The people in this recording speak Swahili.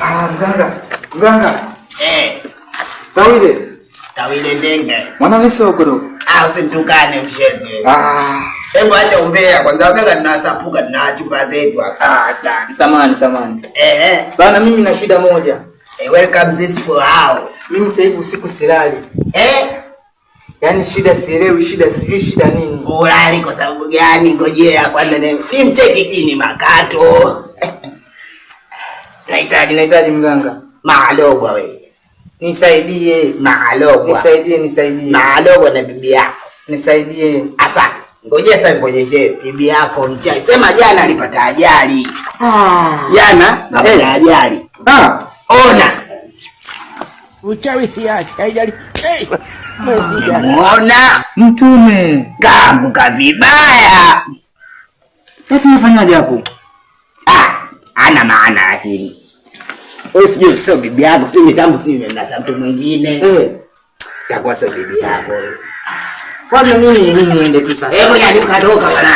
Ah, mganga. Mganga. Eh, Tawile. Tawile ndenge. Mwana misogoro. Ah, usimtukane mshenzi wewe. Ah. Hebu acha umbea kwanza, waganga tunasapuka tuna chumba zetu hapa. Ah, sana. Samani, samani. Eh, eh. Bana, mimi na shida moja. Eh, welcome this for how. Mimi sasa hivi usiku silali. Eh? Yaani shida sielewi, shida sijui shida nini. Ulali kwa sababu gani? Ngojea kwanza ni nimcheki kini makato. Nahitaji mganga. Maalogwa wewe. Nisaidie. Maalogwa. Nisaidie, nisaidie. Maalogwa na bibi yako. Nisaidie. Asa, ngojea sasa nikuonyeshe bibi yako mchai. Sema jana alipata ajali. Ah. Jana kapata ajali. Ah. Ona. Uchawi siachi, haijali. Hey! Muona Mtume. kaambuka vibaya. Sasa unafanyaje hapo? Ah, ana maana lakini. Wewe sijui sio bibi yako, sijui mitambo sijui na mtu mwingine. Eh. Takuwa sio bibi yako. Kwani mimi niende tu sasa. Hebu nyanyuka toka bwana.